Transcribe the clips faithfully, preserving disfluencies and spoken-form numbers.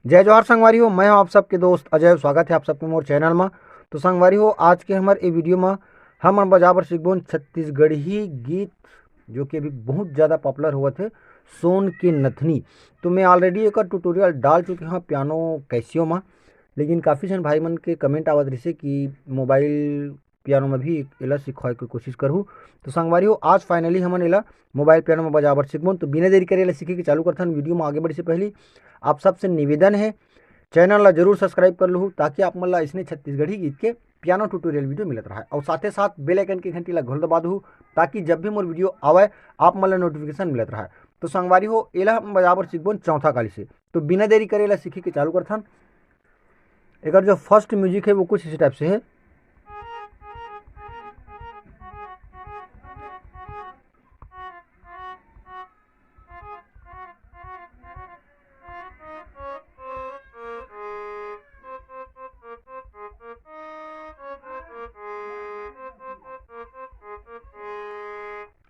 जय जोहार संगवारी हो, मैं हूं आप सबके दोस्त अजय। स्वागत है आप सबके मोर चैनल मा। तो संगवारी हो, आज के हमर ए वीडियो मा हमन बजा बर सीखबोन छत्तीसगढ़ी गीत, जो कि अभी बहुत ज़्यादा पॉपुलर होवत है, सोन के नथनी। तो मैं ऑलरेडी एक ट्यूटोरियल डाल चुके हूँ पियानो कैसियो मा, लेकिन काफ़ी झन भाई मन के कमेंट आवत रहिसे कि मोबाइल पियानो में भी एला सिखवाए के कोशिश करहूँ। तो संगवारी हो, आज फाइनली हमन एला मोबाइल पियानो में बजा बर सीखबोन। तो बिना देरी करे एला सीखे के चालू करथन। वीडियो में आगे बढ़े से पहले आप सबसे निवेदन है, चैनल ला जरूर सब्सक्राइब कर लहू, ताकि आप मन ला इसने छत्तीसगढ़ी गीत के पियानो ट्यूटोरियल वीडियो मिलत रहे, और साथे साथ बेल आइकन के घंटी ला घोल दबा दहू, ताकि जब भी मोर वीडियो आवे, आप मन ला नोटिफिकेशन मिलत रहे। तो संगवारी हो, एला हम बजा बर सीखबोन चौथा काली से। तो बिना देरी करे एला सीखे के चालू करथन। एकर जो फर्स्ट म्यूजिक है, वो कुछ इसी टाइप से है।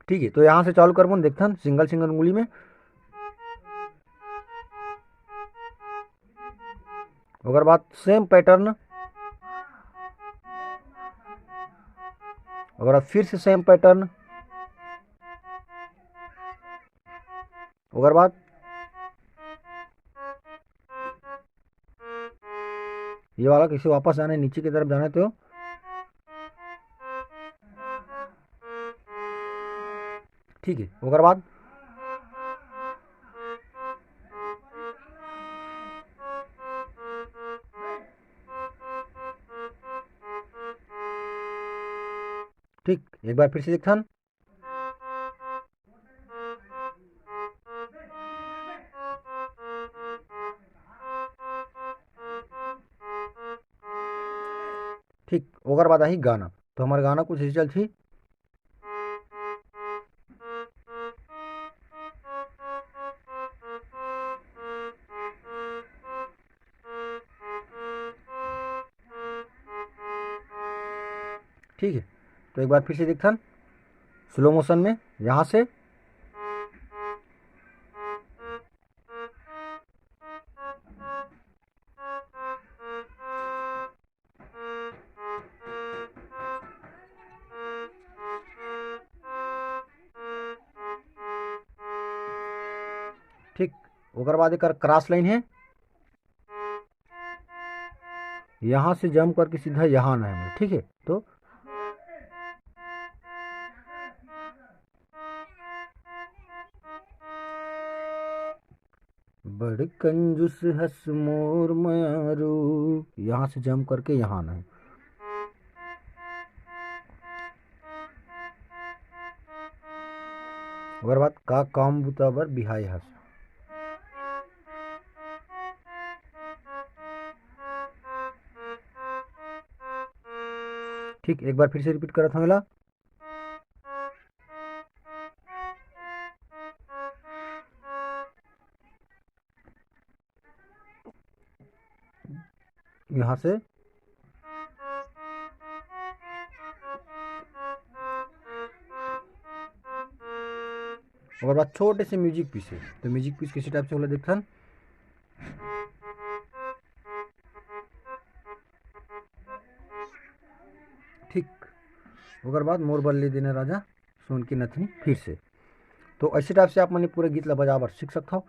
ठीक है, तो यहाँ से चालू करबोन, देखथन सिंगल सिंगल उंगली में। ओकर बाद सेम पैटर्न, ओकर बाद फिर से सेम पैटर्न, ओकर बाद ये वाला कैसे वापस जाना है, नीचे की तरफ जाना है। तो ठीक है, ओकर बाद ठीक, एक बार फिर से देखथन। ठीक, ओकर बाद आही गाना। तो हमार गाना कुछ ऐसे चलथी। ठीक है, तो एक बार फिर से देखथन स्लो मोशन में, यहाँ से ठीक, ओकर बाद एकर क्रॉस लाइन है, यहाँ से जंप करके सीधा यहाँ आना है, ठीक है। तो बड़ कंजूस हस मोर मयारू, यहाँ से जंप करके यहाँ आना है। ओकर बाद का काम बुता बर बिहाय हस। ठीक, एक बार फिर से रिपीट करत हंव एला। यहाँ से ओकर बाद छोटे से म्यूजिक पीस है। तो म्यूजिक पीस किसी टाइप से होला देखथन। ठीक, ओकर बाद मोर बल्ले देना राजा सोन की नथनी फिर से। तो ऐसे टाइप से आप मन पूरे गीत ला बजा बर सीख सकथव।